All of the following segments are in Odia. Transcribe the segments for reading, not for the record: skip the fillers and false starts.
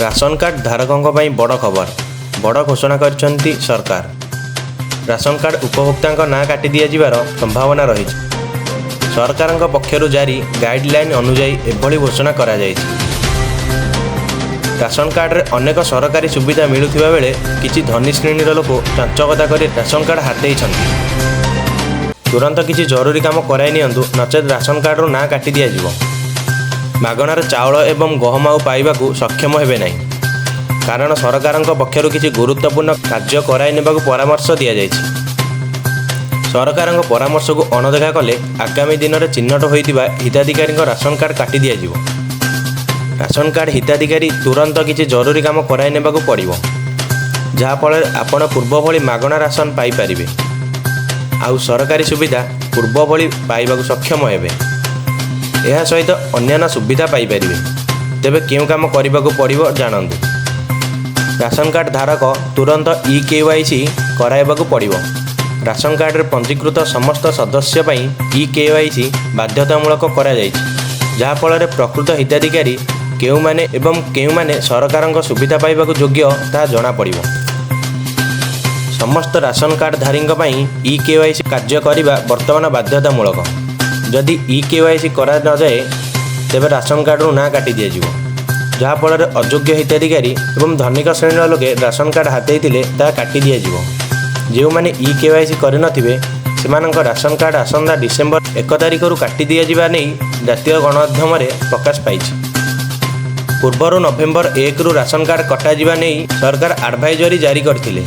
ରାସନ କାର୍ଡ଼ ଧାରକଙ୍କ ପାଇଁ ବଡ଼ ଖବର। ବଡ଼ ଘୋଷଣା କରିଛନ୍ତି ସରକାର। ରାସନ କାର୍ଡ଼ ଉପଭୋକ୍ତାଙ୍କ ନାଁ କାଟି ଦିଆଯିବାର ସମ୍ଭାବନା ରହିଛି। ସରକାରଙ୍କ ପକ୍ଷରୁ ଜାରି ଗାଇଡଲାଇନ୍ ଅନୁଯାୟୀ ଏଭଳି ଘୋଷଣା କରାଯାଇଛି। ରାସନ କାର୍ଡ଼ରେ ଅନେକ ସରକାରୀ ସୁବିଧା ମିଳୁଥିବା ବେଳେ କିଛି ଧନୀ ଶ୍ରେଣୀର ଲୋକ ଚଞ୍ଚକତା କରି ରାସନ କାର୍ଡ଼ ହାତେଇଛନ୍ତି। ତୁରନ୍ତ କିଛି ଜରୁରୀ କାମ କରାଇ ନିଅନ୍ତୁ, ନଚେତ୍ ରାସନ କାର୍ଡ଼ରୁ ନାଁ କାଟି ଦିଆଯିବ। ମାଗଣାରେ ଚାଉଳ ଏବଂ ଗହମ ଆଉ ପାଇବାକୁ ସକ୍ଷମ ହେବେ ନାହିଁ। କାରଣ ସରକାରଙ୍କ ପକ୍ଷରୁ କିଛି ଗୁରୁତ୍ୱପୂର୍ଣ୍ଣ କାର୍ଯ୍ୟ କରାଇ ନେବାକୁ ପରାମର୍ଶ ଦିଆଯାଇଛି। ସରକାରଙ୍କ ପରାମର୍ଶକୁ ଅଣଦେଖା କଲେ ଆଗାମୀ ଦିନରେ ଚିହ୍ନଟ ହୋଇଥିବା ହିତାଧିକାରୀଙ୍କ ରାସନ କାର୍ଡ଼ କାଟି ଦିଆଯିବ। ରାସନ କାର୍ଡ଼ ହିତାଧିକାରୀ ତୁରନ୍ତ କିଛି ଜରୁରୀ କାମ କରାଇ ନେବାକୁ ପଡ଼ିବ, ଯାହାଫଳରେ ଆପଣ ପୂର୍ବ ଭଳି ମାଗଣା ରାସନ ପାଇପାରିବେ ଆଉ ସରକାରୀ ସୁବିଧା ପୂର୍ବ ଭଳି ପାଇବାକୁ ସକ୍ଷମ ହେବେ। ଏହା ସହିତ ଅନ୍ୟାନ୍ୟ ସୁବିଧା ପାଇପାରିବେ। ତେବେ କେଉଁ କାମ କରିବାକୁ ପଡ଼ିବ, ଜାଣନ୍ତୁ। ରାସନ କାର୍ଡ଼ ଧାରକ ତୁରନ୍ତ ଇ କେୱାଇସି କରାଇବାକୁ ପଡ଼ିବ। ରାସନ କାର୍ଡ଼ରେ ପଞ୍ଜୀକୃତ ସମସ୍ତ ସଦସ୍ୟ ପାଇଁ ଇ କେୱାଇସି ବାଧ୍ୟତାମୂଳକ କରାଯାଇଛି, ଯାହାଫଳରେ ପ୍ରକୃତ ହିତାଧିକାରୀ କେଉଁମାନେ ଏବଂ କେଉଁମାନେ ସରକାରଙ୍କ ସୁବିଧା ପାଇବାକୁ ଯୋଗ୍ୟ, ତାହା ଜଣାପଡ଼ିବ। ସମସ୍ତ ରାସନ କାର୍ଡ଼ଧାରୀଙ୍କ ପାଇଁ ଇ କେୱାଇସି କାର୍ଯ୍ୟ କରିବା ବର୍ତ୍ତମାନ ବାଧ୍ୟତାମୂଳକ। ଯଦି ଇ କେୱାଇସି କରାନଯାଏ, ତେବେ ରାସନ କାର୍ଡ଼ରୁ ନାଁ କାଟି ଦିଆଯିବ, ଯାହାଫଳରେ ଅଯୋଗ୍ୟ ହିତାଧିକାରୀ ଏବଂ ଧନିକ ଶ୍ରେଣୀର ଲୋକେ ରାସନ କାର୍ଡ଼ ହାତେଇଥିଲେ ତାହା କାଟି ଦିଆଯିବ। ଯେଉଁମାନେ ଇ କେୱାଇସି କରିନଥିବେ, ସେମାନଙ୍କ ରାସନ କାର୍ଡ଼ ଆସନ୍ତା ଡିସେମ୍ବର 1 ତାରିଖରୁ କାଟି ଦିଆଯିବା ନେଇ ଜାତୀୟ ଗଣମାଧ୍ୟମରେ ପ୍ରକାଶ ପାଇଛି। ପୂର୍ବରୁ ନଭେମ୍ବର 1ରୁ ରାସନ କାର୍ଡ଼ କଟାଯିବା ନେଇ ସରକାର ଆଡଭାଇଜରୀ ଜାରି କରିଥିଲେ।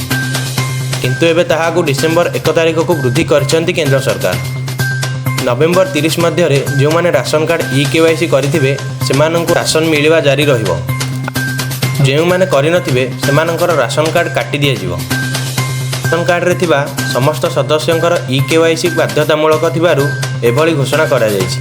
କିନ୍ତୁ ଏବେ ତାହାକୁ ଡିସେମ୍ବର 1 ତାରିଖକୁ ବୃଦ୍ଧି କରିଛନ୍ତି କେନ୍ଦ୍ର ସରକାର। ନଭେମ୍ବର 30 ମଧ୍ୟରେ ଯେଉଁମାନେ ରାସନ କାର୍ଡ଼ ଇ କେୱାଇସି କରିଥିବେ, ସେମାନଙ୍କୁ ରାସନ ମିଳିବା ଜାରି ରହିବ। ଯେଉଁମାନେ କରିନଥିବେ, ସେମାନଙ୍କର ରାସନ କାର୍ଡ଼ କାଟି ଦିଆଯିବ। ରାସନ କାର୍ଡ଼ରେ ଥିବା ସମସ୍ତ ସଦସ୍ୟଙ୍କର ଇ କେୱାଇସି ବାଧ୍ୟତାମୂଳକ ଥିବାରୁ ଏଭଳି ଘୋଷଣା କରାଯାଇଛି।